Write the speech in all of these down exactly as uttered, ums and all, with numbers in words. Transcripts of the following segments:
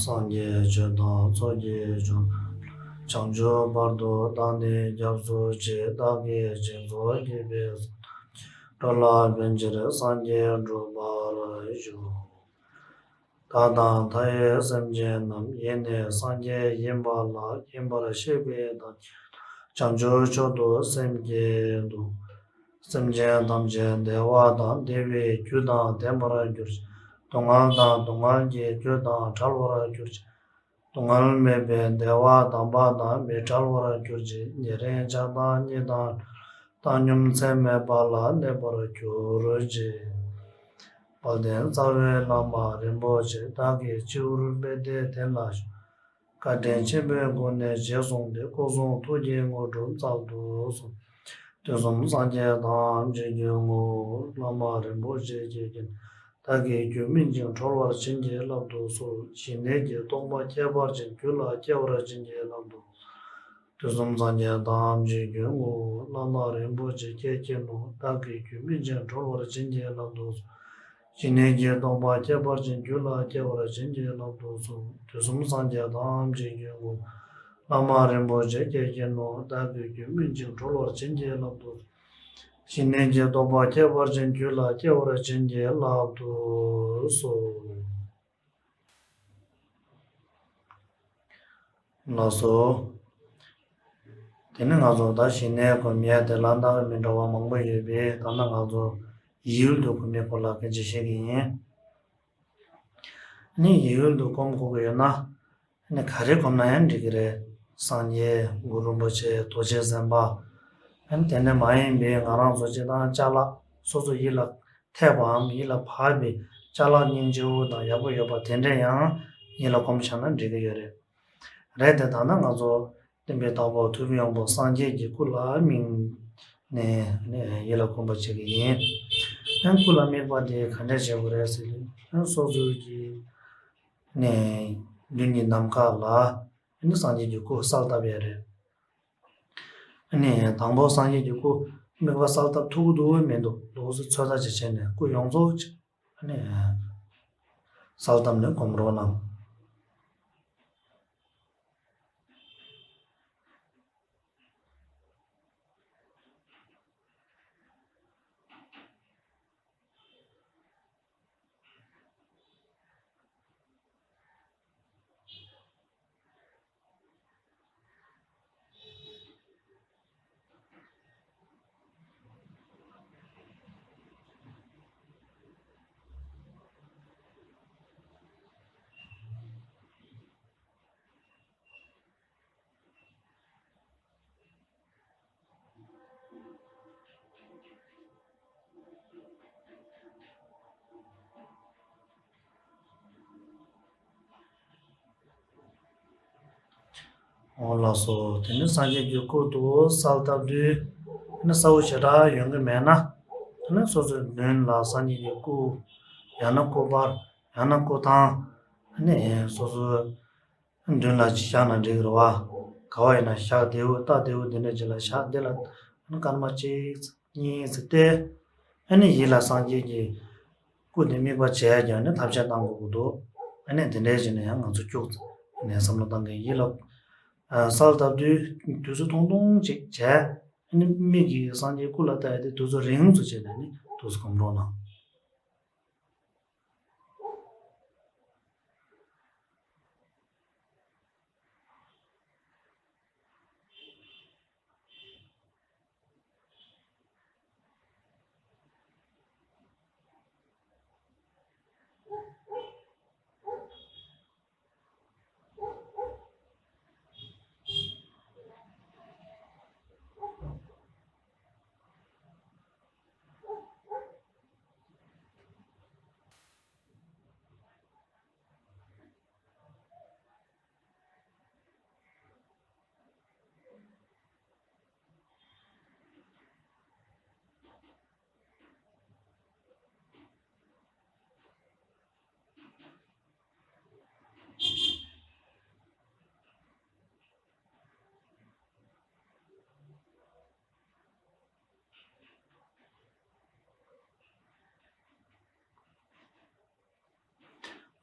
སངས་རྒྱས་ཆོས་དང་ཚོགས་ཀྱི་མཆོག་བྱང་ཆུབ་བར་དུ་བདག་ནི་སྐྱབས་སུ་མཆི། བདག་གིས་སྦྱིན་སོགས་བགྱིས་པའི་བསོད་ནམས་འགྲོ་ལ་ཕན་ཕྱིར། སངས་རྒྱས་འགྲུབ་པར་ཤོག། བདག་དང་མཐའ་ཡས་སེམས་ཅན་རྣམས། ཡེ་ནས་སངས་རྒྱས་ཡིན་པ་ལ། ཡིན་པར་ཤེས་པའི་བདག་ཉིད་ལ། བྱང་ཆུབ་མཆོག་ཏུ་སེམས་བསྐྱེད་དོ། སེམས་ཅན་ཐམས་ཅད་བདེ་བ་དང་བདེ་བའི་རྒྱུ་དང་ལྡན་པར་གྱུར་ཅིག། སྡུག་བསྔལ་དང་སྡུག་བསྔལ་གྱི་རྒྱུ་དང་བྲལ་བར་གྱུར་ཅིག། སྡུག་བསྔལ་མེད་པའི་བདེ་བ་དམ་པ་དང་མི་འབྲལ་བར་གྱུར་ཅིག། ཉེ་རིང་ཆགས་སྡང་གཉིས་དང་བྲལ་བའི་བཏང་སྙོམས་ཚད་མེད་པ་ལ་གནས་པར་གྱུར་ཅིག། དཔལ་ལྡན་རྩ་བའི་བླ་མ་རིན་པོ་ཆེ། བདག་གིས་སྤྱི་བོར་པད་ཟླའི་གདན་ལ་བཞུགས། བཀའ་དྲིན་ཆེན་པོའི་སྒོ་ནས་རྗེས་བཟུང་སྟེ། སྐུ་གསུང་ཐུགས་ཀྱི་དངོས་གྲུབ་སྩལ་དུ་གསོལ། དུས་གསུམ་སངས་རྒྱས་ཐམས་ཅད་ཀྱི་ངོ་བོ། བླ་མ་རིན་པོ་ཆེ་ཁྱེད་ཀྱིས། བདག་གི་རྒྱུད་སྨིན་ཅིང་གྲོལ་བར་བྱིན་གྱིས་བརླབ་ཏུ་གསོལ། ཞི་གནས་ཀྱི་རྟོགས་པ་ཁྱད་པར་ཅན་རྒྱུད་ལ་སྐྱེ་བར་བྱིན་གྱིས་བརླབ་ཏུ་གསོལ། དུས་གསུམ་སངས་རྒྱས་ཐམས་ཅད་ཀྱི་ངོ་བོ། བླ་མ་རིན་པོ་ཆེ་ཁྱེད་ཀྱིས་ནོ། བདག་གི་རྒྱུད་སྨིན་ཅིང་གྲོལ་བར་བྱིན་གྱིས་བརླབ་ཏུ་གསོལ། ཞི་གནས་ཀྱི་རྟོགས་པ་ཁྱད་པར་ཅན་རྒྱུད་ལ་སྐྱེ་བར་བྱིན་གྱིས་བརླབ་ཏུ་གསོལ། དུས་གསུམ་སངས་རྒྱས་ཐམས་ཅད་ཀྱི་ངོ་བོ། བླ་མ་རིན་པོ་ཆེ་ཁྱེད་ཀྱིས་ནོ། བདག་གི་རྒྱུད་སྨིན་ཅིང་གྲོལ་བར་བྱིན་གྱིས་བརླབ་ཏུ་གསོལ། ཞི་གནས་ཀྱི་རྟོགས་པ་ཁྱད་པར་ཅན་རྒྱུད་ལ་སྐྱེ་བར་བྱིན་གྱིས་བརླབ་ཏུ་གསོལ། ལགས་སོ། དེ་ནི་ང་ཚོ་ད་ཞི་གནས་སྒོམ་ཡས་དེ་ལ་སྣ་ཁ་མི་འདྲ་བ་མང་པོ་ཡོད་པས། ད་ནི་ང་ཚོ་ཡིད་འོལ་དུ་སྒོམ་ཡས་སྐོར་ལ་སྐད་ཆ་བཤད་ཀྱི་ཡིན། ནི་ཡིད་འོལ་དུ་སྒོམ་དགོས་ཀྱི་ཡོད་ན། ནི་ག་རེ་སྒོམ་ན་ཡང་འགྲིག་གི་རེད། སངས་རྒྱས་གུ་རུ་རིན་པོ་ཆེ་རྡོ་རྗེ་སེམས་དཔའ། ཨ་ནི་དེ་ནས་མ་ཡིན་པའི་ང་རང་ཚོ་སྤྱིར་བཏང་ཅ་ལག་སོ་སོ་ཡིད་ལ་འཐད་པའམ་ཡིད་ལ་བབས་པའི་ཅ་ལག་སྙིང་རྗེ་བོ་དང་ཡག་པོ་ཡོད་པ་དེ་འདྲས་ཡང་ཡིད་ལ་སྒོམ་བཞག་ན་འགྲིག་གི་ཡོད་རེད། རེད་དེ་ད་ལྟ་ང་ཚོ་སྟོན་པའི་བདག་པོ་ཐུབ་པའི་དབང་པོ་སངས་རྒྱས་ཀྱི་སྐུ་ལ་དམིགས་ནས་ཡིད་ལ་སྒོམ་པ་བྱེད་ཀྱི་ཡིན། ཡང་སྐུ་ལ་དམིགས་པ་དེ་ག་འདྲས་བྱེད་དགོས་རེད་ཟེར་ན། སོ་སོའི་གི་ནས་མདུན་གྱི་ནམ་མཁའ་ལ་ནི་སངས་རྒྱས་ཀྱི་སྐུ་གསལ་བཏབ་ཡས་རེད། ནས་དང་པོ་སངས་རྒྱས་ཀྱི་སྐུ་དམིགས་པ་གསལ་བཏབ་ཐུབ་ཀྱི་འདུག་མི་འདུག་འདུག་སེ་ཚོད་ལྟ་ཅིག་བྱས་ནས་སྐུ་ཡོངས་རྫོགས་ཅིག་ནས་གསལ་བཏབ་ནས་སྒོམ་རོགས་གནང་། འོ་ལགས་སོ། དེ་ནི་སངས་རྒྱས་ཀྱི་སྐུ་དུ་གསལ་བཏབ་དུས་ནི་གསལ་བོ་ཞེ་དྲག་ཡོང་གི་མེད་ན། དེ་ནི་སོ་སོའི་མདུན་ལ་སངས་རྒྱས་ཀྱི་སྐུ། ཡང་ན་སྐུ་པར། ཡང་ན་སྐུ་ཐང་། ནི་སོ་སོའི་མདུན་ལ་ཅིག་བཞག་ན་འགྲིག་གི་རེད་བ། ག་བ་ཡིན་ན་བཞག་བདེ་བོ་ལྟ་བདེ་བོ་འདི་འདྲ་ཅིག་ལ་བཞག་འདི་ལ་སྐར་མ་གཅིག་གཉིས་ཙམ་བལྟས། ཨ་ནི་ཡིད་ལ་སངས་རྒྱས་ཀྱི་སྐུ་དེ་དམིགས་པ་བྱས་ཀྱང་ནི་ཐབས་ཤེས་བཏང་དགོས་ཀྱི་འདུག་ཨ་ནི་དེ་འདྲའི་བྱས་ནས་ཡང་ང་ཚོ་སྐྱུག་ཙམ་ནས་བསམ་བློ་བཏང་གི་ཡིད་ལ་གསལ་བཏབ་དུས་དུས་ཚོད་ཐུང་ཐུང་ཅིག་བྱས། ཨ་ནི་མིག་གིས་སངས་རྒྱས་སྐུ་ལ་ལྟ་ཡ་དེ་དུས་ཚོད་རིང་ཙམ་བྱས་ནས་ནི་དུས་ཚོད་སྒོམ་རོགས་གནང་།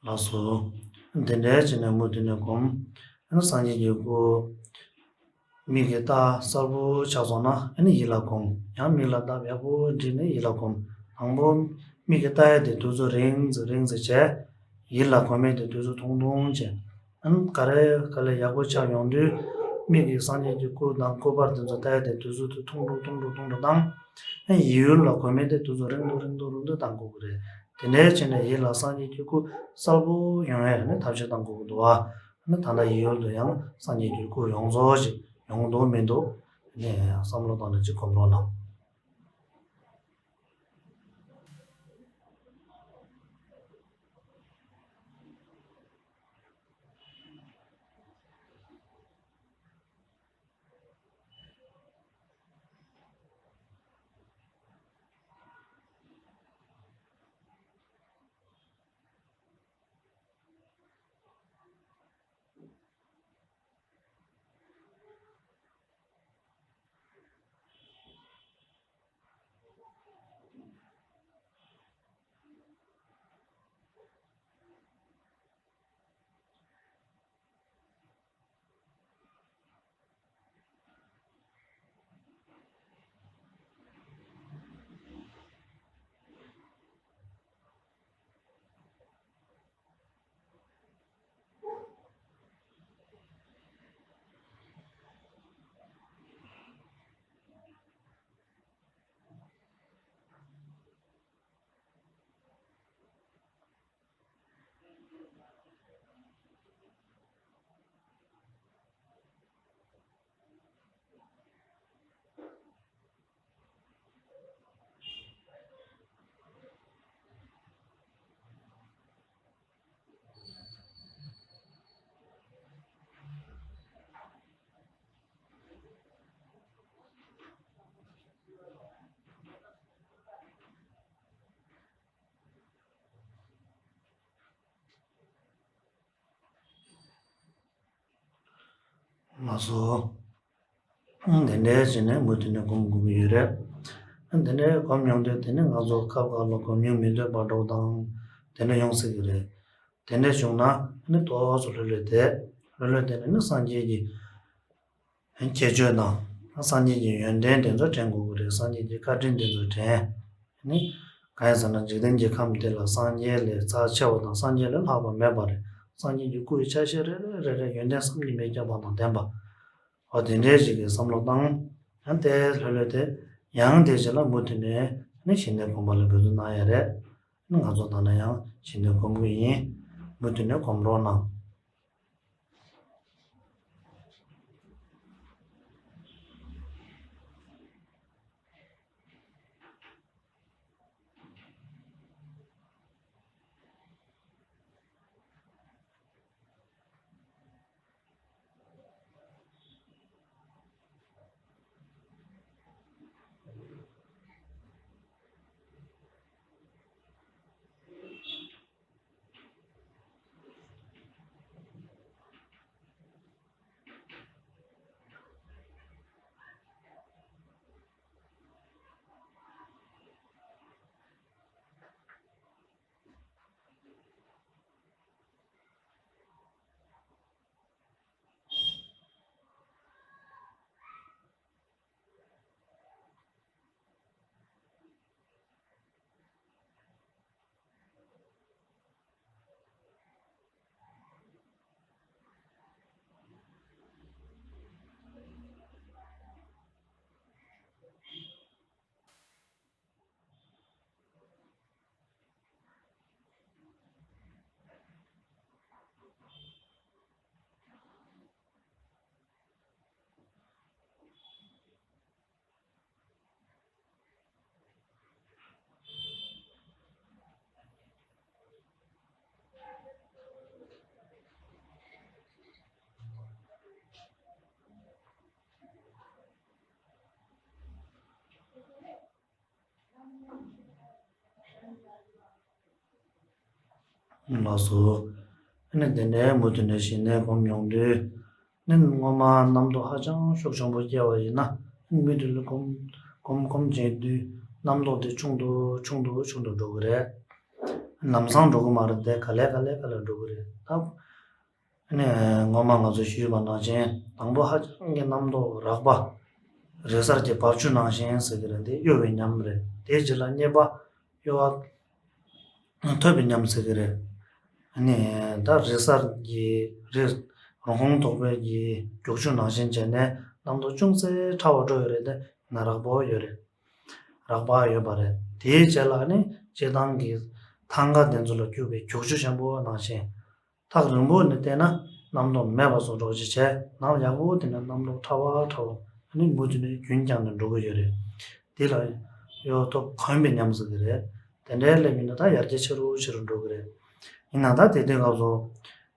ལགས་སོ། དེ་འདྲའི་བྱས་ནས་མུ་མཐུད་ནས་སྒོམ། ཨ་ནི་སངས་རྒྱས་ཀྱི་སྐུ་མིག་གིས་བལྟ་གསལ་པོ་ཆགས་སོང་ན་ཨ་ནི་ཡིད་ལ་སྒོམ། ཡང་མིག་ལ་བལྟ་ཡག་པོ་བསྒྲིགས་ནས་ཡིད་ལ་སྒོམ། དང་པོ་མིག་གིས་བལྟ་ཡས་དེ་དུས་ཚོད་རིང་ཙམ་རིང་ཙམ་བྱས། ཡིད་ལ་སྒོམ་ཡས་དེ་དུས་ཚོད་ཐུང་ཐུང་བྱས། ཨ་ནི་ག་རེ་ག་ལེ་ཡག་པོ་ཆགས་ཡོང་དུས་མིག་གིས་སངས་རྒྱས་ཀྱི་སྐུ་དང་སྐུ་པར་དེ་ཚོ་བལྟ་ཡས་དེ་དུས་ཚོད་དེ་ཐུང་དུ་ཐུང་དུ་ཐུང་དུ་བཏང་། ཨ་ནི་ཡིད་ལ་སྒོམ་ཡས་དེ་དུས་ཚོད་རིང་དུ་རིང་དུ་རིང་དུ་བཏང་དགོས་ཀྱི་རེད། དེ་འདྲའི་བྱས་ནས་ཡིད་ལ་སངས་རྒྱས་ཀྱི་སྐུ་གསལ་པོ་ཡོང་ཡས་ནི་ཐབས་ཤེས་གཏང་དགོས་ཀྱི་འདུག་ཨ། ནི་ད་ལྟ་ཡིད་ཡུལ་དུ་ཡང་སངས་རྒྱས་ཀྱི་སྐུ་ཡོང་ཚོད་ཅིག་ཡོང་གི་འདུག་མི་འདུག་ནི་བསམ་བློ་བཏང་ནས་ཅིག་སྒོམ་རོགས་གནང་། ལགས་སོ། ཨང་། དེ་འདྲའི་བྱས་ནས་མུ་མཐུད་ནས་སྒོམ་དགོས་ཀྱི་ཡོད་རེད། ཨང་། དེ་འདྲའི་སྒོམ་ཡོང་དུས་དེ་ནི་ང་ཚོ་སྐབས་འགའ་ལ་སྒོམ་ཡུན་མི་འདོད་པ་འདྲ་བོ་དང་དེ་འདྲ་ཡོང་སྲིད་ཀྱི་རེད། དེ་འདྲ་བྱུང་ན་ནི་ཏོག་ཙམ་ལྷོད་ལྷོད་བསྡད། ལྷོད་ལྷོད་བསྡད་ནས་ནི་སངས་རྒྱས་ཀྱི་ཁྱད་ཆོས་དང་སངས་རྒྱས་ཀྱི་ཡོན་ཏན་དེ་ཚོ་དྲན་དགོས་ཀྱི་རེད། སངས་རྒྱས་ཀྱི་བཀའ་དྲིན་དེ་ཚོ་དྲན། ནི། གང་ཡིན་ཟེར་ན་འཇིག་རྟེན་གྱི་ཁམས་འདི་ལ་སངས་རྒྱས་ལས་རྩ་ཆེ་བ་དང་སངས་རྒྱས་ལས་ལྷག་པ་མེད་པ་རེད། སངས་རྒྱས་ཀྱི་སྐུ་ཡི་ཆ་ཤས་རེ་རེ་རེ་རེ་ཡོན་ཏན་བསམ་གྱིས་མི་ཁྱབ་པ་དང་ལྡན་པ། འོ་དེ་འདྲའི་ཞིག་གི་བསམ་བློ་བཏང་། ཡང་དེ་ལྷོད་ལྷོད་དེ། ཡང་དེ་རྗེས་ལ་མུ་མཐུད་ནས་ནི་ཞི་གནས་སྒོམ་པ་ལ་འབད་བརྩོན་གནང་ཡ་རེད། ནི་ང་ཚོ་ད་ནི་ཡང་ཞི་གནས་སྒོམ་གྱི་ཡིན། མུ་མཐུད་ནས་སྒོམ་རོགས་གནང་། ལགས་སོ། ཨ་ནི་དེ་ནས་མུ་མཐུད་ནས་ཞི་གནས་སྒོམ་ཡོང་དུས། ནི་སྔོན་མ་རྣམ་རྟོག་ཧ་ཅང་ཤུགས་ཆེན་པོ་སྐྱེ་བ་ཡིན་ན། ཨ་ནི་མུ་མཐུད་ནས་སྒོམ་སྒོམ་སྒོམ་བྱེད་དུས་རྣམ་རྟོག་དེ་ཆུང་དུ་ཆུང་དུ་ཆུང་དུ་འགྲོ་གི་རེད། ལམ་སང་འགྲོ་གི་མ་རེད་དེ། ག་ལེ་ག་ལེ་ག་ལེ་འགྲོ་གི་རེད་ད། ཨ་ནི་སྔོན་མ་ང་ཚོ་ཞུས་པ་ནང་བཞིན་དང་པོ་ཧ་ཅང་གི་རྣམ་རྟོག་རགས་པ། རེས་གཟར་གྱི་འབབ་ཆུ་ནང་བཞིན་ཟེར་གི་རེད། འདི་གཡོ་བའི་ཉམས་རེད། དེའི་རྗེས་ལ་གཉིས་པ་གཡོ་བ་ཐོབ་པའི་ཉམས་ཟེར་གི་རེད། ཨ་ནི་ད་རེས་གཟར་གྱི་རེས་རང་ཁོང་དོག་པའི་གི་རྒྱུག་ཆུ་ནང་བཞིན་བྱས་ནས་རྣམ་རྟོག་ཅུང་ཟད་ཕྲ་བ་འགྲོ་ཡོད་རེད་དེ། ན་རགས་པོ་ཡོད་རེད། རགས་པ་ཡོད་པ་རེད། དེའི་རྗེས་ལ་ནི་སྤྱིར་བཏང་གི་ཐང་ག་དེ་ཚོ་ལ་རྒྱུག་པའི་རྒྱུག་ཆུ་ཆེན་པོ་ནང་བཞིན། ཐག་རིང་པོ་ནས་བལྟས་ན་རྣམ་རྟོག་མེད་པ་བཟོ་འདྲ་ཅིག་བྱས། ནམ་ཡག་པོ་དེ་ནས་རྣམ་རྟོག་ཕྲ་བ་ཕྲ་བ། ཨ་ནི་མུ་མཐུད་ནས་རྒྱུན་བསྐྱངས་ནས་འགྲོ་གི་ཡོད་རེད། དེ་ལ་གཡོ་ཐོབ་གོམས་པའི་ཉམས་ཟེར་གི་རེད། དེ་འདྲའི་སླེབས་ཡིན་ན་ད་ཡར་རྒྱས་ཆེ་རུ་ཆེ་རུ་འགྲོ་གི་རེད། ཡིན་ན་ད་དེ་དུས་སྐབས་སུ་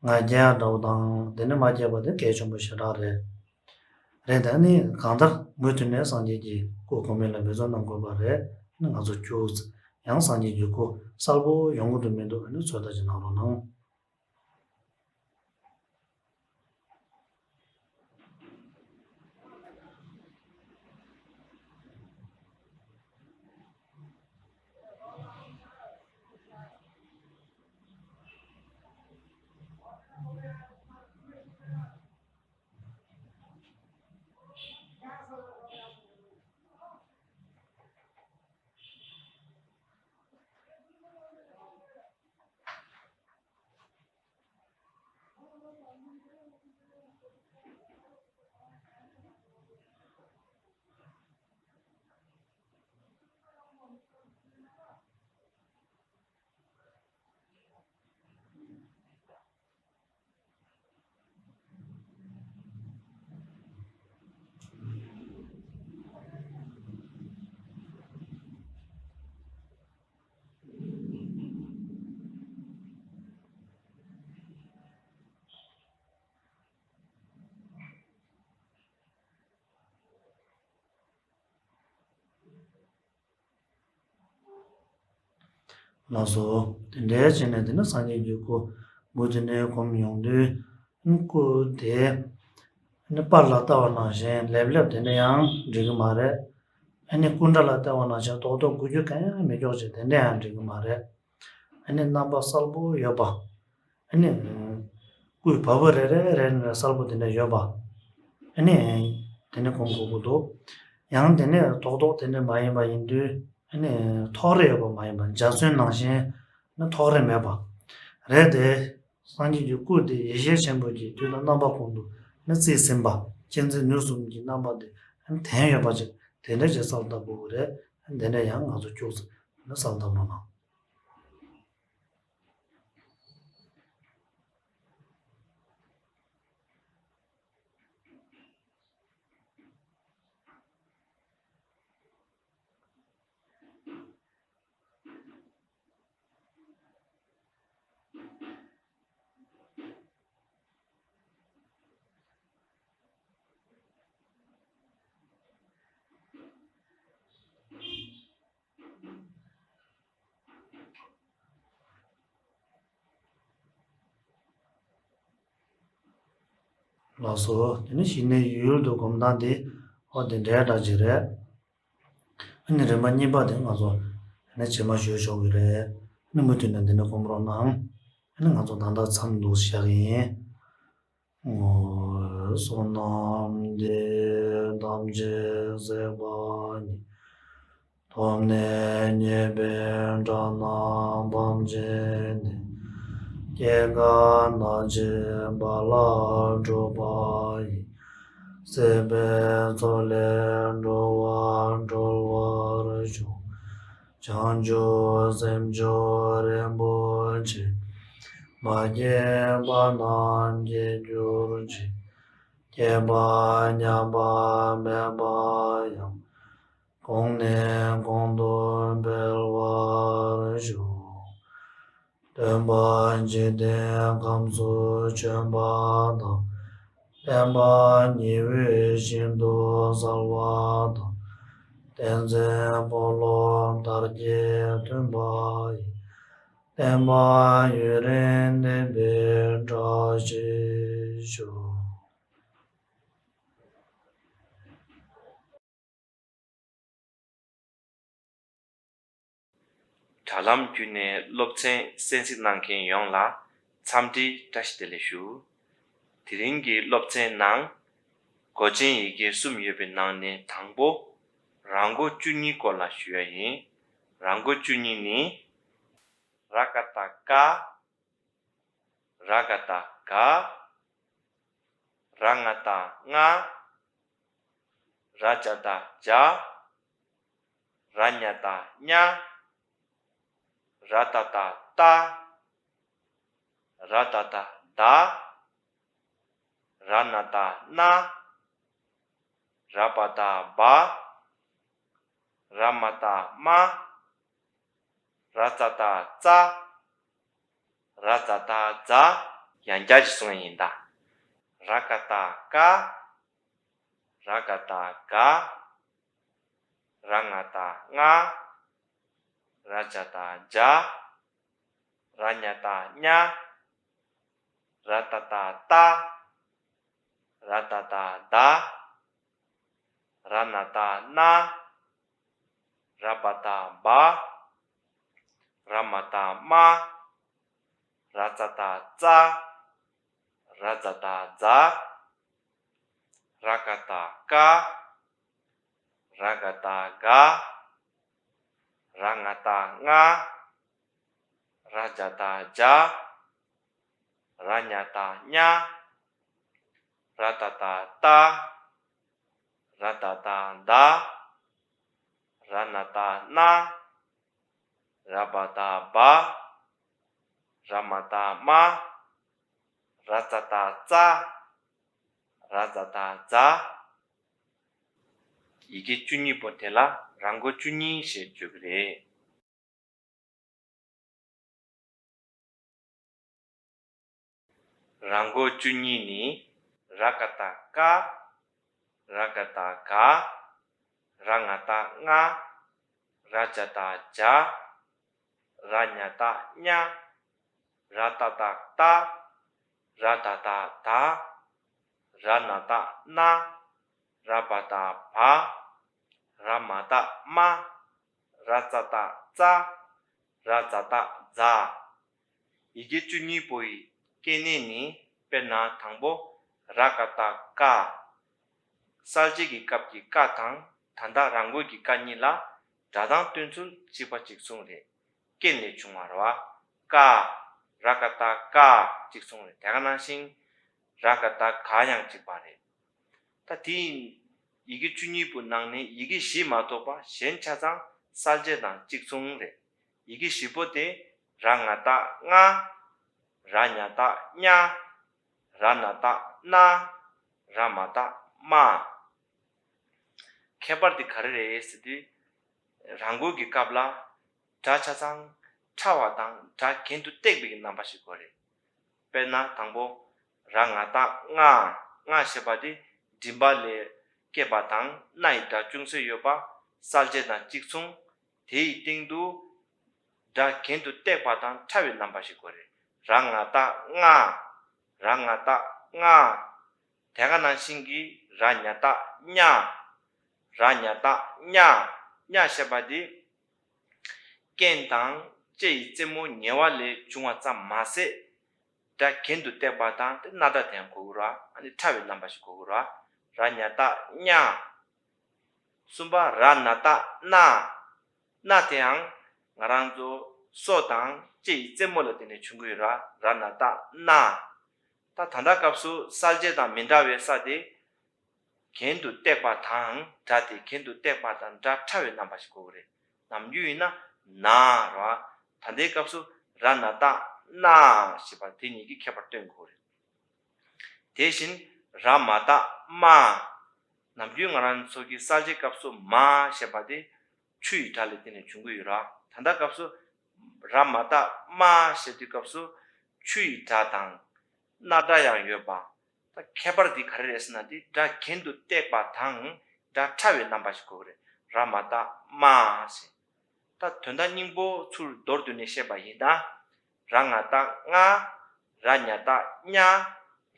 ང་རྒྱལ་འདྲ་བོ་དང་དེ་ནས་མ་རྒྱས་པ་དེ་གལ་ཆེན་པོ་ཞེ་དྲག་རེད། རེད། ད་ནི་གང་ལྟར་མུ་མཐུད་ནས་སངས་རྒྱས་ཀྱི་སྐུ་གོང་མའི་ལ་འབད་རྩོལ་གནང་དགོས་པ་རེད། ནི་ང་ཚོ་རྒྱུགས་ཡང་སངས་རྒྱས་ཀྱི་སྐུ་གསལ་པོ་ཡོང་གི་འདུག་མི་འདུག་ཨ་ནི་ཚོད་ལྟ་ཅིག་གནང་རོགས་གནང་། ལགས་སོ། དེ་འདྲའི་བྱས་ནས་དེ་ནི་སངས་རྒྱས་ཀྱི་སྐུ་མུ་མཐུད་ནས་གོམས་ཡོང་དུས། སྐུ་དེ་ནི་པར་ལ་ལྟ་བ་ནང་བཞིན་ལེབ་ལེབ་དེ་འདྲ་ཡང་འགྲིག་གི་མ་རེད། ཨ་ནི་སྐུ་འདྲ་ལ་ལྟ་བ་ནང་བཞིན་རྡོག་རྡོག་འགུལ་རྒྱུ་གང་ཡང་མི་འཇོག་ཅིག་དེ་འདྲ་ཡང་འགྲིག་གི་མ་རེད། ཨ་ནི་རྣམ་པ་གསལ་པོ་ཡོད་པ། ཨ་ནི་སྐུའི་བ་སྤུ་རེ་རེ་རེ་ནས་གསལ་པོ་དེ་འདྲ་ཡོད་པ། ཨ་ནི་དེ་ནས་གོམས་དགོས་ཀྱི་འདུག་ཡང་དེ་ནས་རྡོག་རྡོག་དེ་འདྲ་མ་ཡིན་པ་ཡིན་དུས། ཨ་ནི་ཐོགས་རེག་ཡོད་པ་མ་ཡིན་པ། འཇའ་ཚོན་ནང་བཞིན་ནི་ཐོགས་རེག་མེད་པ་རེད་དེ། སངས་རྒྱས་ཀྱི་སྐུ་དེ་ཡེ་ཤེས་ཆེན་པོ་གི་དུས་དང་རྣམ་པ་ཀུན་ཏུ་ནི་རྩིས་ཟིན་པ། གཅན་གཟན་ནུས་གསུམ་གྱི་རྣམ་པ་དེ་ལྡན་ཡོད་པ་ཅིག་དེ་འདྲ་ཅིག་གསལ་བཏབ་དགོས་ཀྱི་རེད། དེ་འདྲ་ཡང་ང་ཚོ་ཁྱུག་ཙམ་ནི་གསལ་བཏབ་རོགས་གནང་། ལགས་སོ། དེ་ནི་གཞི་གནས་ཡུལ་དུ་སྒོམ་སྟངས་དེ་ཨོ་དེ་འདྲའི་འདྲ་ཅིག་རེད། ཨ་ནི་རིམ་པ་གཉིས་པ་དེ་ང་ཚོ་ཨ་ནི་རྗེས་མ་ཞུ་ཆོག་གི་རེད། ཨ་ནི་མུ་མཐུད་ནས་འདི་ནས་སྒོམ་རོགས་གནང་། ཨ་ནི་ང་ཚོ་ད་ལྟ་མཚམས་འདུག་བཞག་གི་ཡིན། བསོད་ནམས་འདི་ཡིས་ཐམས་ཅད་གཟིགས་པ་ཉིད། ཐོབ་ནས་ཉེས་པའི་དགྲ་རྣམས་ཕམ་བྱས་ནས། སྐྱེ་རྒ་ན་འཆིའི་རྦ་རླབས་འཁྲུགས་པ་ཡི། སྲིད་པའི་མཚོ་ལས་འགྲོ་བ་སྒྲོལ་བར་ཤོག། བྱང་ཆུབ་སེམས་མཆོག་རིན་པོ་ཆེ། མ་སྐྱེས་པ་རྣམས་སྐྱེ་གྱུར་ཅིག། སྐྱེས་པ་ཉམས་པ་མེད་པ་ཡང་། གོང་ནས་གོང་དུ་འཕེལ་བར་ཤོག། སྟོན་པ་འཇིག་རྟེན་ཁམས་སུ་བྱོན་པ་དང་། བསྟན་པ་ཉི་འོད་བཞིན་དུ་གསལ་བ་དང་། བསྟན་འཛིན་སྤོ་ལོ་དར་རྒྱས་ཐོན་པ་ཡི། བསྟན་པ་ཡུན་རིང་གནས་པའི་བཀྲ་ཤིས་ཤོག། དྲ་ལམ་བརྒྱུད་ནས་སློབ་ཚན་གསན་གཟིགས་གནང་མཁན་ཡོངས་ལ་འཚམས་འདྲིའི་བཀྲ་ཤིས་བདེ་ལེགས་ཞུ། དེ་རིང་གི་སློབ་ཚན་ནང་མགོ་ཅན་ཡི་གེ་གསུམ་ཡོད་པའི་ནང་ནས་དང་པོ་ར་མགོ་བཅུ་གཉིས་སྐོར་ལ་ཞུ་ཡ་ཡིན། ར་མགོ་བཅུ་གཉིས་ནི། ར་ག་བཏགས་རྐ། ར་ག་བཏགས་རྒ། ར་ང་བཏགས་རྔ། ར་ཇ་བཏགས་རྒྱ། ར་ཉ་བཏགས་རྙ། ར་ཏ་བཏགས་རྟ། ར་ད་བཏགས་རྡ། ར་ན་བཏགས་རྣ། ར་བ་བཏགས་རྦ། ར་མ་བཏགས་རྨ། ར་ཙ་བཏགས་རྩ། ར་ཛ་བཏགས་རྫ། ཡང་བསྐྱར་ཅིག་གསུང་ཡ་ཡིན་ད། ར་ག་བཏགས་རྐ། ར་ག་བཏགས་རྒ། ར་ང་བཏགས་རྔ། ར་ཇ་བཏགས་རྒྱ། ར་ཉ་བཏགས་རྙ། ར་ཏ་བཏགས་རྟ། ར་ད་བཏགས་རྡ། ར་ན་བཏགས་རྣ། ར་བ་བཏགས་རྦ། ར་མ་བཏགས་རྨ། ར་ཙ་བཏགས་རྩ། ར་ཛ་བཏགས་རྫ། ར་ག་བཏགས་རྐ། ར་ག་བཏགས་རྒ། ར་ང་བཏགས་རྔ། ར་ཇ་བཏགས་རྒྱ། ར་ཉ་བཏགས་རྙ། ར་ཏ་བཏགས་རྟ། ར་ད་བཏགས་རྡ། ར་ན་བཏགས་རྣ། ར་བ་བཏགས་རྦ། ར་མ་བཏགས་རྨ། ར་ཙ་བཏགས་རྩ། ར་ཛ་བཏགས་རྫ། ཡི་གེ་བཅུ་གཉིས་པོ་དེ་ལ་ར་མགོ་བཅུ་གཉིས་ཞེས་བརྗོད་ཀྱི་རེད། ར་མགོ་བཅུ་གཉིས་ནི། ར་ག་བཏགས་རྐ། ར་ག་བཏགས་རྒ། ར་ང་བཏགས་རྔ། ར་ཇ་བཏགས་རྒྱ། ར་ཉ་བཏགས་རྙ། ར་ཏ་བཏགས་རྟ། ར་ད་བཏགས་རྡ། ར་ན་བཏགས་རྣ། ར་བ་བཏགས་རྦ། ར་མ་བཏགས་རྨ། ར་ཙ་བཏགས་རྩ། ར་ཛ་བཏགས་རྫ། ཡི་གེ་བཅུ་གཉིས་པོ་ཡི་སྐྱེ་གནས་ནི། དཔེར་ན་དང་པོ་ར་ག་བཏགས་རྐ། གསལ་བྱེད་ཀྱི་སྐབས་ཀྱི་རྐ་དང་ད་ལྟ་ར་མགོ་གི་རྐ་གཉིས་ལ་སྒྲ་གདངས་སྟོན་ཚུལ་གཅིག་པ་གཅིག་མཚུངས་རེད། རྐན་ལས་བྱུང་བ་རེད་བ། རྐ། ར་ག་བཏགས་རྐ་གཅིག་མཚུངས་རེད། དེ་ག་ནང་བཞིན་ར་ག་བཏགས་རྒ་ཡང་གཅིག་པ་རེད། ད་དེ་ཡི་གེ་བཅུ་གཉིས་པོ་ནང་ནས་ཡི་གེ་བཞི་མ་གཏོགས་པ་གཞན་ཆ་ཚང་གསལ་བྱེད་དང་གཅིག་མཚུངས་རེད། ཡི་གེ་བཞི་པོ་དེ་ར་ང་བཏགས་རྔ། ར་ཉ་བཏགས་རྙ། ར་ན་བཏགས་རྣ། ར་མ་བཏགས་རྨ། ཁྱད་པར་དེ་ག་རེ་རེད་ཟེར་དུས། ར་མགོ་གི་སྐབས་ལ་སྒྲ་ཆ་ཚང་ཕྲ་བ་དང་སྒྲ་གྱེན་དུ་བཏེགས་པའི་རྣམ་པ་ཞིག་དགོས་རེད། དཔེར་ན་དང་པོ་ར་ང་བཏགས་རྔ། རྔ་ཞེས་པ་དེ་མགྲིན་པ་ལས་སྐྱེས་པ་དང་རྣ་ཡི་སྒྲ་ཅུང་ཟད་ཡོད་པ་གསལ་བྱེད་དང་གཅིག་མཚུངས། དེ་ཡི་སྟེང་དུ་སྒྲ་གྱེན་དུ་བཏེགས་པ་དང་ཕྲ་བའི་རྣམ་པ་ཞིག་དགོས་རེད། ར་ང་བཏགས་རྔ། ར་ང་བཏགས་རྔ། དེ་ག་ནང་བཞིན་གྱི་ར་ཉ་བཏགས་རྙ། ར་ཉ་བཏགས་རྙ། རྙ་ཞེས་པ་དེ་རྐན་དང་ལྕེ་ཡི་རྩེ་མོ་ཉེ་བ་ལས་བྱུང་བ་ཙམ་མ་ཟད། སྒྲ་གྱེན་དུ་བཏེགས་པ་དང་དེ་རྣ་སྒྲ་དེ་ཡང་གོ་དགོས་ར། ཨ་ནི་ཕྲ་བའི་རྣམ་པ་ཞིག་གོ་དགོས་ར། ར་ཉ་བཏགས་རྙ། གསུམ་པ་ར་ན་བཏགས་རྣ། རྣ་དེའང་ང་རང་ཚོ་སོ་དང་ལྕེ་ཡི་རྩེ་མོ་ལ་བརྟེན་ནས་བྱུང་གི་ཡོད་ར། ར་ན་བཏགས་རྣ། ད་ད་ལྟ་སྐབས་སུ་གསལ་བྱེད་དང་མི་འདྲ་བའི་ས་དེ། གྱེན་དུ་བཏེགས་པ་དང་སྒྲ་དེ་གྱེན་དུ་བཏེགས་པ་དང་སྒྲ་ཕྲ་བའི་རྣམ་པ་ཞིག་གོ་གི་རེད། ནམ་རྒྱུན་ཡིན་ན་ན་ར། ད་ལྟའི་སྐབས་སུ་ར་ན་བཏགས་རྣ་ཞེས་པ་དེ་གཉིས་ཀྱི་ཁྱད་པར་སྟོན་དགོས་རེད། དེ་བཞིན་ར་མ་བཏགས་རྨ། ནམ་རྒྱུན་ང་རང་ཚོ་གི་གསལ་བྱེད་སྐབས་སུ་མ་ཞེས་པ་དེ་ཆུ་ཡི་སྒྲ་ལས་བརྟེན་ནས་བྱུང་གི་ཡོད་ར། ད་ལྟ་སྐབས་སུ་ར་མ་བཏགས་རྨ་ཞེས་དུས་སྐབས་སུ་ཆུ་ཡི་སྒྲ་དང་རྣ་སྒྲ་ཡང་ཡོད་པ། ད་ཁྱད་པར་འདི་ག་རེ་རེད་ཟེར་ན། འདི་སྒྲ་གྱེན་དུ་བཏེགས་པ་དང་སྒྲ་ཕྲ་བའི་རྣམ་པ་ཞིག་གོ་གི་རེད། ར་མ་བཏགས་རྨ་ཟེར། ད་དོན་དག་སྙིང་པོ་ཚུར་མདོར་བསྡུས་ནས་བཤད་པ་ཡིན་ན། ར་ང་བཏགས་རྔ། ར་ཉ་བཏགས་རྙ།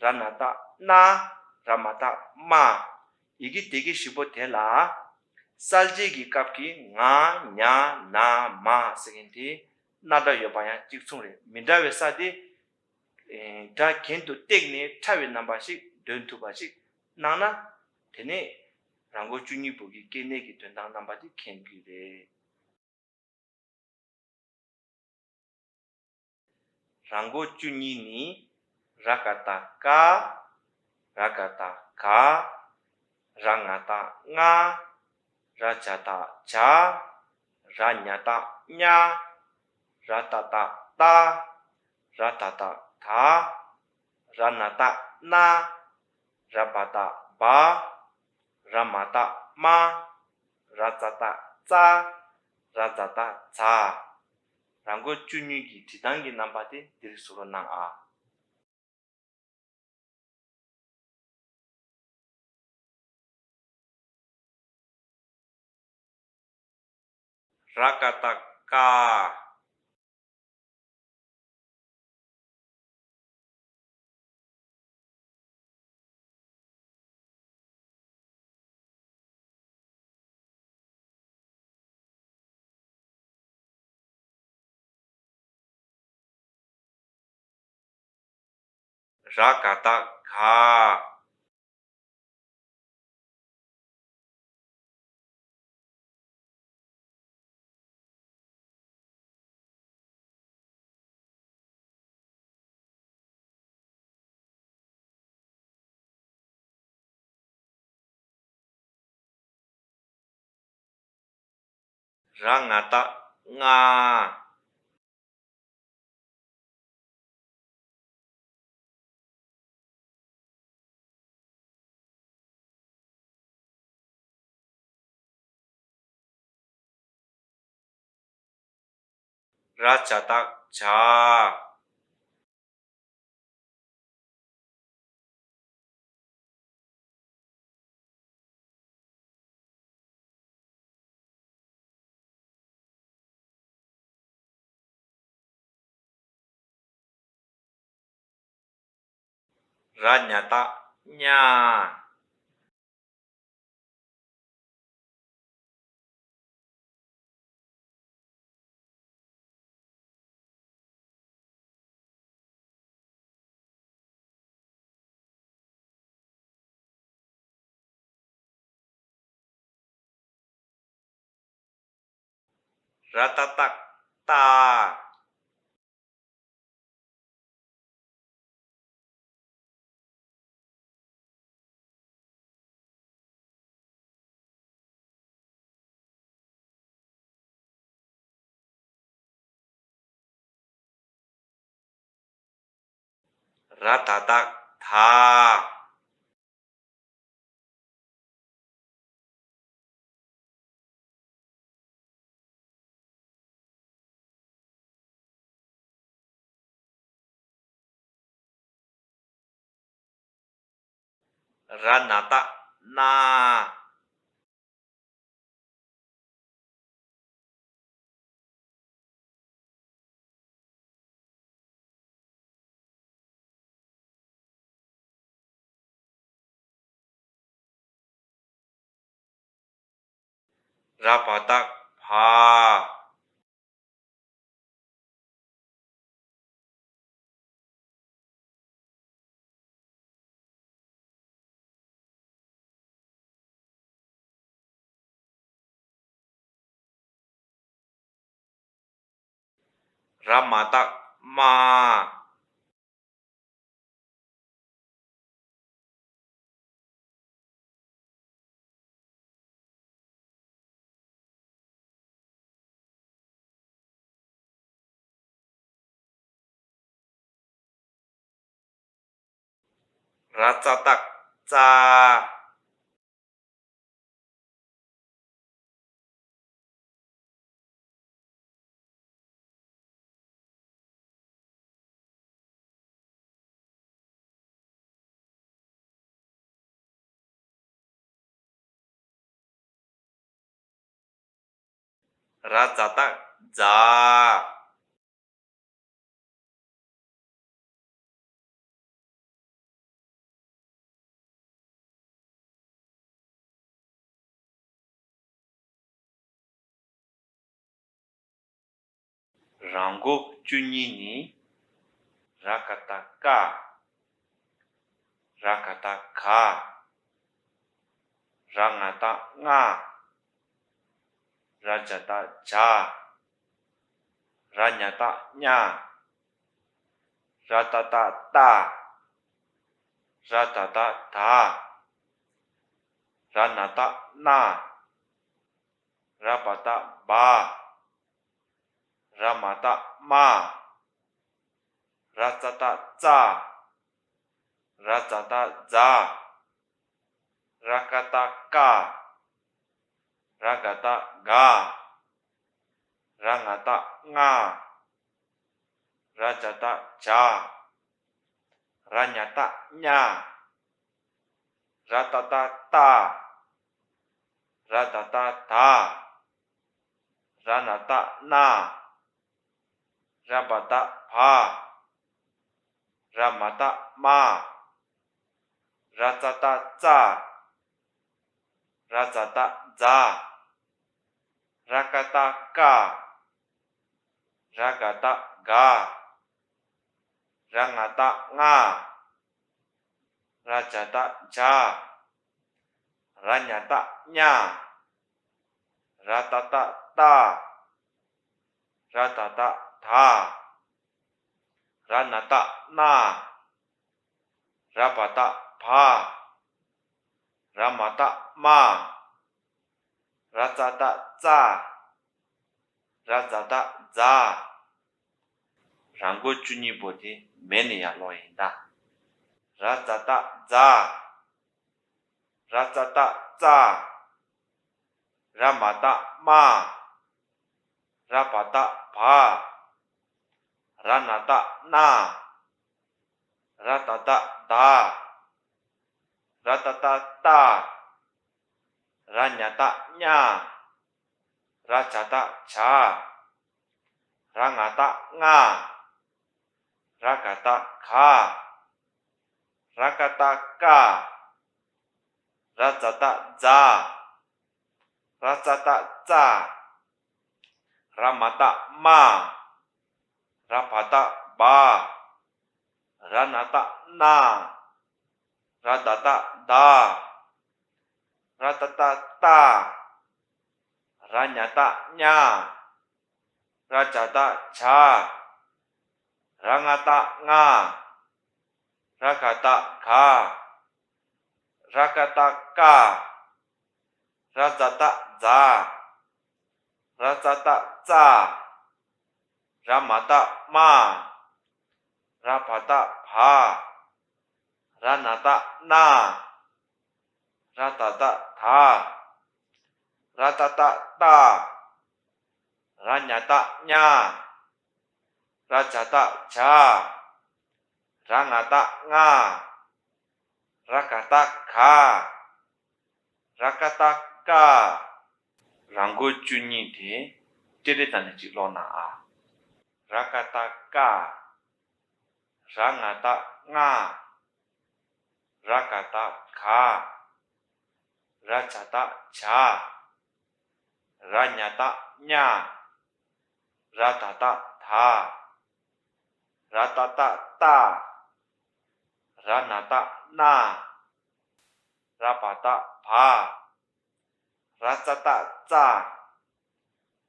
ར་ན་བཏགས་རྣ། ར་མ་བཏགས་རྨ། ཡི་གེ་དེ་གི་བཞི་པོ་དེ་ལ། གསལ་བྱེད་ཀྱི་སྐབས་ཀྱི་ང་ཉ་ན་མ་ཟེར་མཁན་དེ། སྣ་སྒྲ་ཡོད་པ་ཡང་གཅིག་མཚུངས་རེད། མི་འདྲ་བའི་ས་དེ། ཨེ། སྒྲ་གྱེན་དུ་བཏེགས་ནས་ཕྲ་བའི་རྣམ་པ་ཞིག་འདོན་ཐུབ་པ་ཞིག་གནང་ན། དེ་ནས་ར་མགོ་བཅུ་གཉིས་པོ་གི་སྐྱེ་གནས་ཀྱི་དོན་དམ་རྣམ་པ་དེ་མཁྱེན་གྱི་རེད། ར་མགོ་བཅུ་གཉིས་ནི། ར་ཀ་བཏགས་རྐ། ར་ག་བཏགས་རྐ། ར་ང་བཏགས་རྔ། ར་ཇ་བཏགས་རྗ། ར་ཉ་བཏགས་རྙ། ར་ཏ་བཏགས་རྟ། ར་ད་བཏགས་རྡ། ར་ན་བཏགས་རྣ། ར་བ་བཏགས་རྦ། ར་མ་བཏགས་རྨ། ར་ཙ་བཏགས་རྩ། ར་ཛ་བཏགས་རྫ། ར་མགོ་བཅུ་གཉིས་ཀྱི་བྲིས་སྟངས་ཀྱི་རྣམ་པ་དེ་འདིར་གཟིགས་རོགས་གནང་ཨ། ར་ཀ་བཏགས་རྐ། ར་ག་བཏགས་རྒ། ར་ང་བཏགས་རྔ། ར་ཇ་བཏགས་རྗ། ར་ཉ་བཏགས་རྙ། ར་ཏ་བཏགས་རྟ། ར་ད་བཏགས་རྡ། ར་ན་བཏགས་རྣ། ར་བ་བཏགས་རྦ། ར་མ་བཏགས་རྨ། ར་ཙ་བཏགས་རྩ། ར་ཛ་བཏགས་རྫ། ར་མགོ་བཅུ་གཉིས་ནི། ར་ག་བཏགས་རྐ། ར་ག་བཏགས་རྐ། ར་ང་བཏགས་རྔ། ར་ཇ་བཏགས་རྗ། ར་ཉ་བཏགས་རྙ། ར་ཏ་བཏགས་རྟ། ར་ད་བཏགས་རྡ། ར་ན་བཏགས་རྣ། ར་བ་བཏགས་རྦ། ར་མ་བཏགས་རྨ། ར་ཙ་བཏགས་རྩ། ར་ཛ་བཏགས་རྫ། ར་ཀ་བཏགས་རྐ། ར་ག་བཏགས་རྒ། ར་ང་བཏགས་རྔ། ར་ཇ་བཏགས་རྗ། ར་ཉ་བཏགས་རྙ། ར་ཏ་བཏགས་རྟ། ར་ད་བཏགས་རྡ། ར་ན་བཏགས་རྣ། ར་བ་བཏགས་རྦ། ར་མ་བཏགས་རྨ། ར་ཙ་བཏགས་རྩ། ར་ཛ་བཏགས་རྫ། ར་ཀ་བཏགས་རྐ། ར་ག་བཏགས་རྒ། ར་ང་བཏགས་རྔ། ར་ཇ་བཏགས་རྗ། ར་ཉ་བཏགས་རྙ། ར་ཏ་བཏགས་རྟ། ར་ད་བཏགས་རྡ། ར་ན་བཏགས་རྣ། ར་བ་བཏགས་རྦ། ར་མ་བཏགས་རྨ། ར་ཙ་བཏགས་རྩ། ར་ཛ་བཏགས་རྫ། ར་མགོ་བཅུ་གཉིས་པོ་དེ་མེད་ནས་ཡར་ཀློག་ཡིན་ད། ར་ཛ་བཏགས་རྫ། ར་ཙ་བཏགས་རྩ། ར་མ་བཏགས་རྨ། ར་བ་བཏགས་རྦ། ར་ན་བཏགས་རྣ། ར་ད་བཏགས་རྡ། ར་ཏ་བཏགས་རྟ། ར་ཉ་བཏགས་རྙ། ར་ཇ་བཏགས་རྗ། ར་ང་བཏགས་རྔ། ར་ག་བཏགས་རྒ། ར་ཀ་བཏགས་རྐ། ར་ཛ་བཏགས་རྫ། ར་ཙ་བཏགས་རྩ། ར་མ་བཏགས་རྨ། ར་བ་བཏགས་རྦ། ར་ན་བཏགས་རྣ། ར་ད་བཏགས་རྡ། ར་ཏ་བཏགས་རྟ། ར་ཉ་བཏགས་རྙ། ར་ཇ་བཏགས་རྗ། ར་ང་བཏགས་རྔ། ར་ག་བཏགས་རྒ། ར་ཀ་བཏགས་རྐ། ར་ཛ་བཏགས་རྫ། ར་ཙ་བཏགས་རྩ། ར་མ་བཏགས་རྨ། ར་བ་བཏགས་རྦ། ར་ན་བཏགས་རྣ། ར་ད་བཏགས་རྡ། ར་ཏ་བཏགས་རྟ། ར་ཉ་བཏགས་རྙ། ར་ཇ་བཏགས་རྗ། ར་ང་བཏགས་རྔ། ར་ག་བཏགས་རྒ། ར་ཀ་བཏགས་རྐ། ར་མགོ་བཅུ་གཉིས་དེ་ཏི་རི་ད་ནི་གཅིག་ཀློག་ན་ཨ། ར་ཀ་བཏགས་རྐ། ར་ང་བཏགས་རྔ། ར་ག་བཏགས་རྒ། ར་ཇ་བཏགས་རྗ། ར་ཉ་བཏགས་རྙ། ར་ད་བཏགས་རྡ། ར་ཏ་བཏགས་རྟ། ར་ན་བཏགས་རྣ། ར་བ་བཏགས་རྦ། ར་ཙ་བཏགས་རྩ།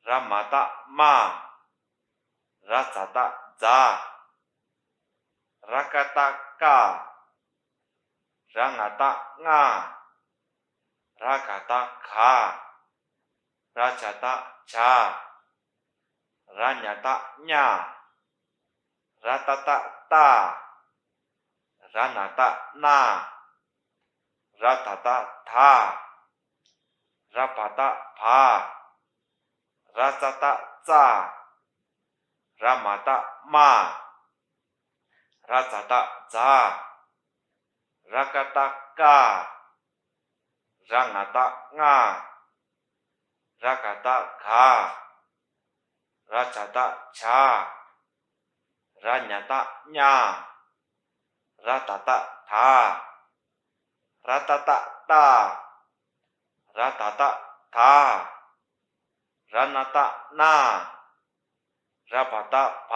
ར་མ་བཏགས་རྨ། ར་ཛ་བཏགས་རྫ། ར་ཀ་བཏགས་རྐ། ར་ང་བཏགས་རྔ། ར་ག་བཏགས་རྒ། ར་ཇ་བཏགས་རྗ། ར་ཉ་བཏགས་རྙ། ར་ཏ་བཏགས་རྟ། ར་ན་བཏགས་རྣ། ར་ད་བཏགས་རྡ། ར་བ་བཏགས་རྦ། ར་ཙ་བཏགས་རྩ། ར་མ་བཏགས་རྨ། ར་ཛ་བཏགས་རྫ། ར་ཀ་བཏགས་རྐ། ར་ང་བཏགས་རྔ། ར་ག་བཏགས་རྒ། ར་ཇ་བཏགས་རྗ། ར་ཉ་བཏགས་རྙ། ར་ད་བཏགས་རྡ། ར་ཏ་བཏགས་རྟ། ར་ད་བཏགས་རྡ། ར་ན་བཏགས་རྣ། ར་བ་ཏ་བ།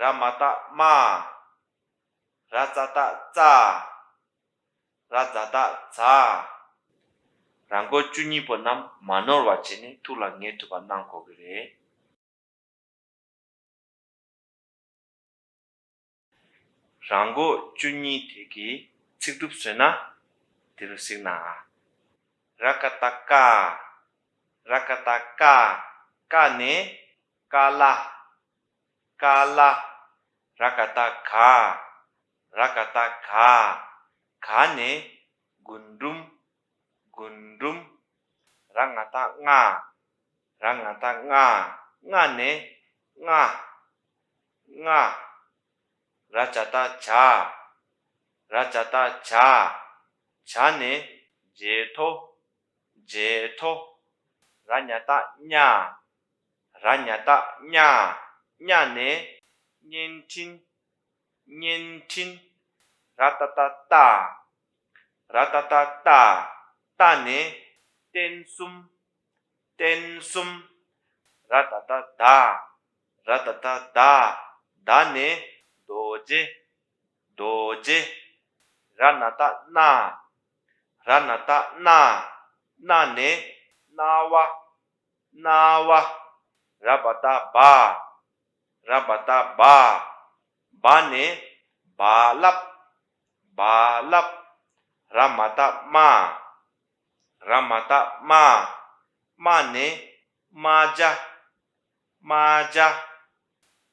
ར་མ་ཏ་མ། ར་ཙ་ཏ་ཙ། ར་ཛ་ཏ་ཛ། ར་མགོ་བཅུ་གཉིས་པོ་རྣམས་མ་ནོར་བ་བྱས་ནས་ཐུགས་ལ་ངེས་ཐུབ་པ་གནང་དགོས་ཀྱི་རེད། ར་མགོ་བཅུ་གཉིས་དེ་གི་ཚིག་གྲུབ་བཟོས་ན་དེ་རུ་གཟིགས་ན། ར་ཀ་ཏ་ཀ། ར་ཀ་ཏ་ཀ། ཀ་ནས་ཀ་ལ། ཀ་ལ། ར་ཀ་ཏ་ག། ར་ཀ་ཏ་ག། ག་ནས་རྒུན་འབྲུམ། རྒུན་འབྲུམ། ར་ང་ཏ་རྔ། ར་ང་ཏ་རྔ། རྔ་ནས་རྔ། རྔ། ར་ཇ་ཏ་ཇ། ར་ཇ་ཏ་ཇ། ཇ་ནས་ཇེ་ཐོ། ཇེ་ཐོ། ར་ཉ་ཏ་རྙ། ར་ཉ་ཏ་རྙ། རྙ་ནས་བརྙན་འཕྲིན། བརྙན་འཕྲིན། ར་ཏ་ཏ་ཏ། ར་ཏ་ཏ་ཏ། ཏ་ནས་རྟེན་གསུམ། རྟེན་གསུམ། ར་ཏ་ཏ་ད། ར་ཏ་ཏ་ད། ད་ནས་རྡོ་རྗེ། རྡོ་རྗེ། ར་ན་ཏ་རྣ། ར་ན་ཏ་རྣ། རྣ་ནས་རྣ་བ། རྣ་བ། ར་བ་ཏ་བ། ར་བ་ཏ་བ། བ་ནས་རྦ་རླབས། རྦ་རླབས། ར་མ་ཏ་རྨ། ར་མ་ཏ་རྨ། རྨ་ནས་རྨ་བྱ། རྨ་བྱ།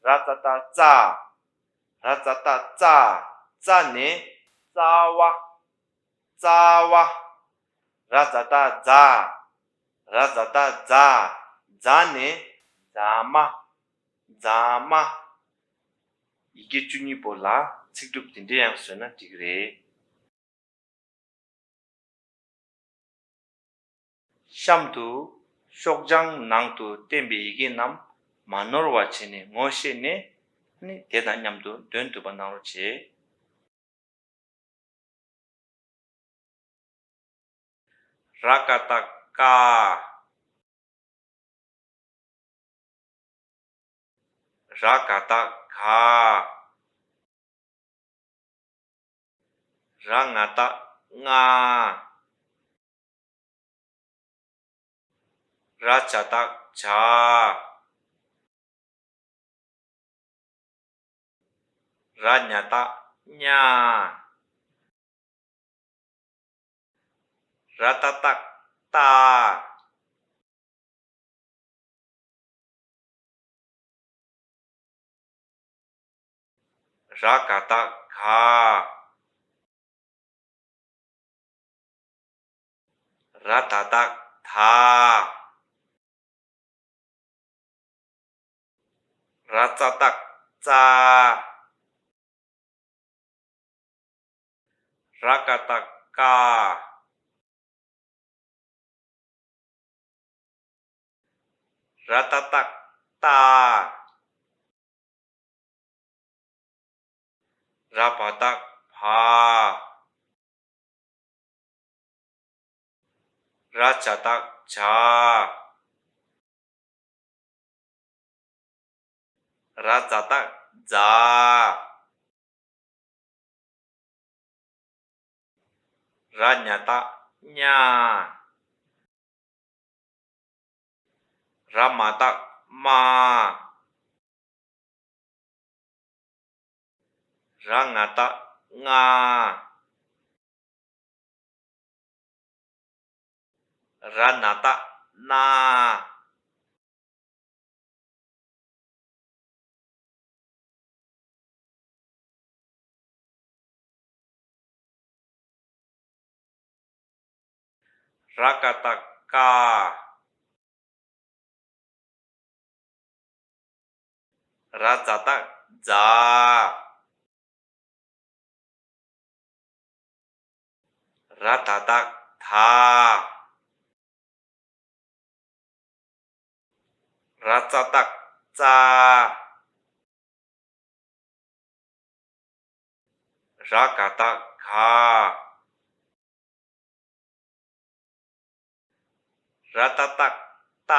ར་ཙ་ཏ་རྩ། ར་ཙ་ཏ་རྩ། རྩ་ནས་རྩ་བ། རྩ་བ། ར་ཛ་ཏ་རྫ། ར་ཛ་ཏ་རྫ། རྫ་ནས་རྫ་མ། རྫ་མ། ཡི་གེ་བཅུ་གཉིས་པོ་ལ་ཚིག་གྲུབ་དེ་འདྲ་ཡང་བཟོས་ན་འགྲིག་གི་རེད། གཤམ་དུ་ཤོག་བྱང་ནང་དུ་བསྟན་པའི་ཡི་གེ་རྣམས་མ་ནོར་བ་བྱས་ནས་ངོ་ཤེས་ནས་ནི་དེ་དང་མཉམ་དུ་འདོན་ཐུབ་པ་གནང་རོགས་བྱེད། ར་ཀ་ཏ་ཀ། ར་ག་ཏ་ག། ར་ང་ཏ་རྔ། ར་ཇ་ཏ་ཇ། ར་ཉ་ཏ་རྙ། ར་ཏ་ཏ་རྟ། ར་ག་ཏ་ག། ར་ད་ཏ་ད། ར་ཙ་ཏ་ཙ། ར་ཀ་ཏ་ཀ། ར་ཏ་ཏ་རྟ། ར་བ་ཏ་བ། ར་ཇ་ཏ་ཇ། ར་ཛ་ཏ་ཛ། ར་ཉ་ཏ་ཉ། ར་མ་ཏ་མ། ར་ང་ཏ་རྔ། ར་ན་ཏ་རྣ། ར་ཀ་ཏ་ཀ། ར་ཛ་ཏ་ཛ། ར་ད་ཏ་ད། ར་ཙ་ཏ་ཙ། ར་ག་ཏ་ག། ར་ཏ་ཏ་རྟ།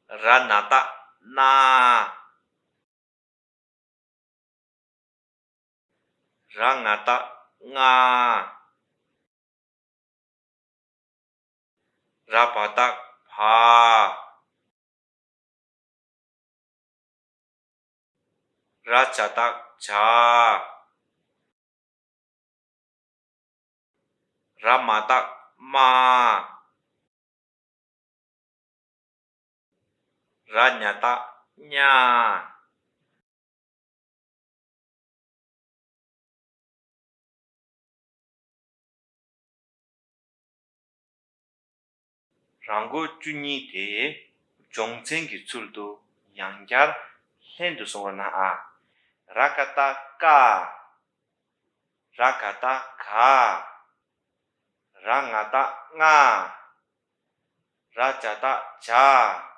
ར་ན་བཏགས་རྣ། ར་ང་བཏགས་རྔ། ར་བ་བཏགས་བ། ར་ཇ་བཏགས་བྱ། ར་མ་བཏགས་རྨ། ར་ཉ་བཏགས་རྙ། ར་མགོ་བཅུ་གཉིས་དེ་སྦྱོང་ཚན་གྱི་ཚུལ་དུ་ཡང་བསྐྱར་ལྷན་དུ་གསུང་བ་ན་ཨ། ར་ག་བཏགས་རྐ། ར་ག་བཏགས་རྒ། ར་ང་བཏགས་རྔ། ར་ཇ་བཏགས་རྒྱ།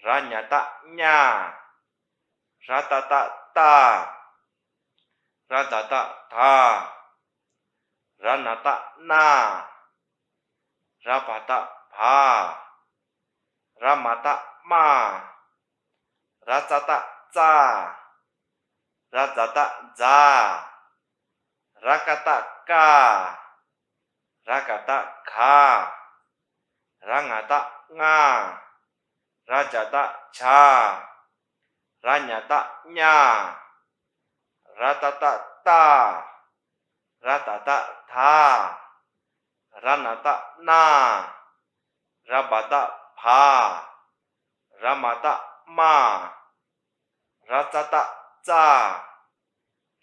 ར་ཉ་བཏགས་རྙ། ར་ཏ་བཏགས་རྟ། ར་ད་བཏགས་རྡ། ར་ན་བཏགས་རྣ། ར་བ་བཏགས་བ། ར་མ་བཏགས་རྨ། ར་ཙ་བཏགས་རྩ། ར་ཛ་བཏགས་རྫ། ར་ཀ་བཏགས་རྐ། ར་ག་བཏགས་རྒ། ར་ང་བཏགས་རྔ། ར་ཇ་བཏགས་རྗ། ར་ཉ་བཏགས་རྙ། ར་ཏ་བཏགས་རྟ། ར་ད་བཏགས་རྡ། ར་ན་བཏགས་རྣ། ར་བ་བཏགས་བ། ར་མ་བཏགས་རྨ། ར་ཙ་བཏགས་རྩ།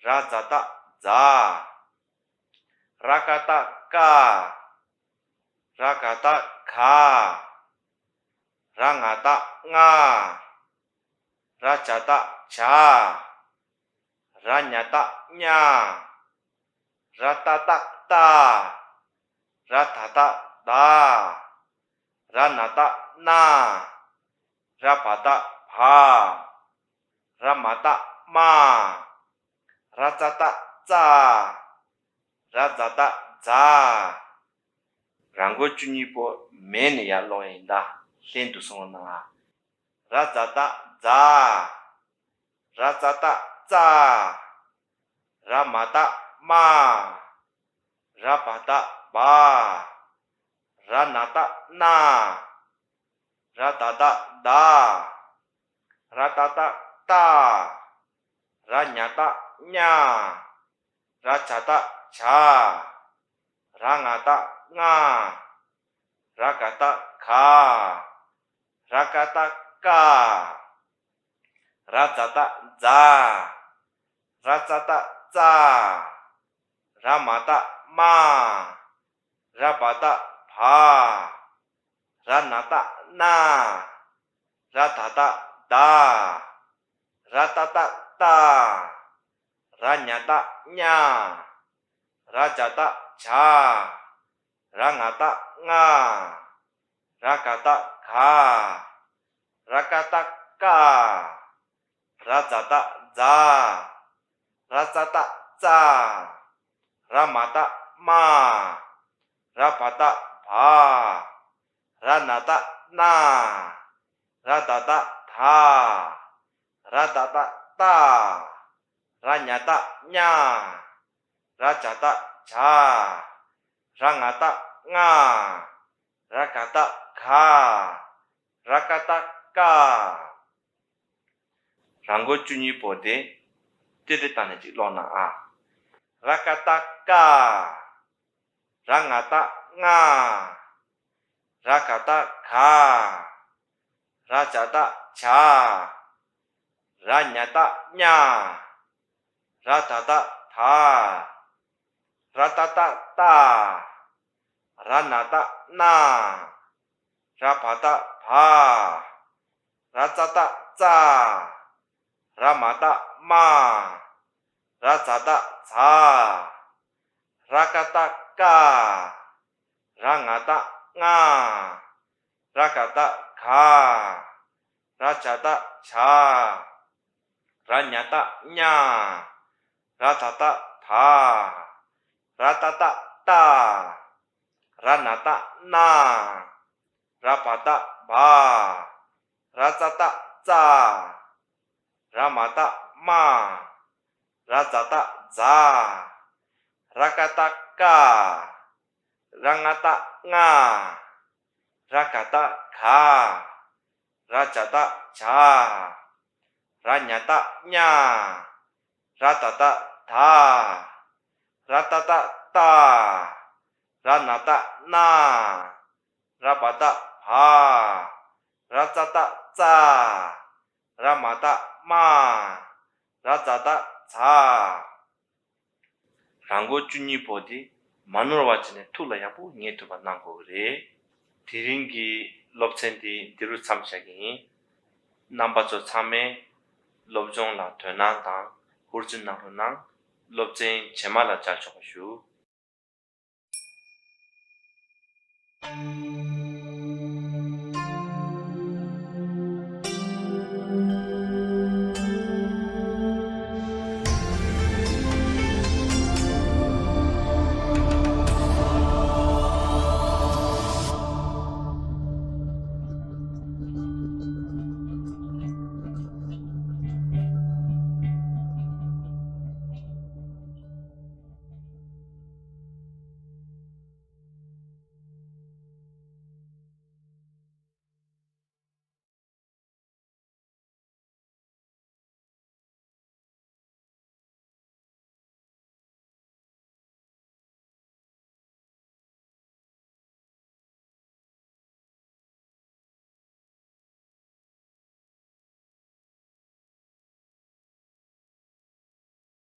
ར་ཛ་བཏགས་རྫ། ར་ཀ་བཏགས་རྐ། ར་ག་བཏགས་རྒ། ར་ང་བཏགས་རྔ། ར་ཇ་བཏགས་རྗ། ར་ཉ་བཏགས་རྙ། ར་ཏ་བཏགས་རྟ། ར་ད་བཏགས་རྡ། ར་ན་བཏགས་རྣ། ར་བ་བཏགས་བ། ར་མ་བཏགས་རྨ། ར་ཙ་བཏགས་རྩ། ར་ཛ་བཏགས་རྫ། ར་མགོ་བཅུ་གཉིས་པོ་མེད་ནས་ཡར་ཀློག་ཡིན་ད། ལྷན་དུ་གསུང་གནང་ང་། ར་ཛ་བཏགས་རྫ། ར་ཙ་བཏགས་རྩ། ར་མ་བཏགས་རྨ། ར་བ་བཏགས་རྦ། ར་ན་བཏགས་རྣ། ར་ད་བཏགས་རྡ། ར་ཏ་བཏགས་རྟ། ར་ཉ་བཏགས་རྙ། ར་ཇ་བཏགས་རྗ། ར་ང་བཏགས་རྔ། ར་ག་བཏགས་རྒ། ར་ཀ་བཏགས་རྐ། ར་ཛ་བཏགས་རྫ། ར་ཙ་བཏགས་རྩ། ར་མ་བཏགས་རྨ། ར་བ་བཏགས་བ། ར་ན་བཏགས་རྣ། ར་ད་བཏགས་རྡ། ར་ཏ་བཏགས་རྟ། ར་ཉ་བཏགས་རྙ། ར་ཇ་བཏགས་རྗ། ར་ང་བཏགས་རྔ། ར་ག་བཏགས་རྒ། ར་ཀ་བཏགས་རྐ། ར་ཛ་བཏགས་རྫ། ར་ཙ་བཏགས་རྩ། ར་མ་བཏགས་རྨ། ར་བ་བཏགས་བ། ར་ན་བཏགས་རྣ། ར་ད་བཏགས་རྡ། ར་ད་བཏགས་རྟ། ར་ཉ་བཏགས་རྙ། ར་ཇ་བཏགས་རྗ། ར་ང་བཏགས་རྔ། ར་ག་བཏགས་རྒ། ར་ཀ་བཏགས་རྐ། ར་མགོ་བཅུ་གཉིས་པོ་དེ་ཏི་ཏི་བཏང་ནས་ཅིག་ཀློག་གནང་ཨ། ར་ཀ་བཏགས་རྐ། ར་ང་བཏགས་རྔ། ར་ག་བཏགས་རྒ། ར་ཇ་བཏགས་རྗ། ར་ཉ་བཏགས་རྙ། ར་ད་བཏགས་རྡ། ར་ཏ་བཏགས་རྟ། ར་ན་བཏགས་རྣ། ར་བ་བཏགས་བ། ར་ཙ་བཏགས་རྩ། ར་མ་བཏགས་རྨ། ར་ཛ་བཏགས་རྫ། ར་ཀ་བཏགས་རྐ། ར་ང་བཏགས་རྔ། ར་ག་བཏགས་རྒ། ར་ཇ་བཏགས་རྗ། ར་ཉ་བཏགས་རྙ། ར་ད་བཏགས་རྡ། ར་ཏ་བཏགས་རྟ། ར་ན་བཏགས་རྣ། ར་བ་བཏགས་རྦ། ར་ཙ་བཏགས་རྩ། ར་མ་བཏགས་རྨ། ར་ཛ་བཏགས་རྫ། ར་ཀ་བཏགས་རྐ། ར་ང་བཏགས་རྔ། ར་ག་བཏགས་རྒ། ར་ཇ་བཏགས་རྗ། ར་ཉ་བཏགས་རྙ། ར་ད་བཏགས་རྡ། ར་ཏ་བཏགས་རྟ། ར་ན་བཏགས་རྣ། ར་བ་བཏགས་རྦ། ར་ཙ་བཏགས་རྩ། ར་མ་བཏགས་རྨ། ར་ཛ་བཏགས་རྫ། ར་མགོ་བཅུ་གཉིས་པོ་དེ་མ་ནོར་བ་བྱས་ནས་ཐུགས་ལ་ཡག་པོ་ངེས་ཐུབ་པ་གནང་དགོས་ཀྱི་རེད། དེ་རིང་གི་སློབ་ཚན་དེ་འདི་རུ་མཚམས་བཞག་གི་ཡིན། རྣམ་པ་ཚོ་ཚང་མས་སློབ་སྦྱོང་ལ་དོ་སྣང་དང་ཧུར་བརྩོན་གནང་རོགས་གནང་། སློབ་ཚན་རྗེས་མ་ལ་མཇལ་ཆོག་པ་ཞུ།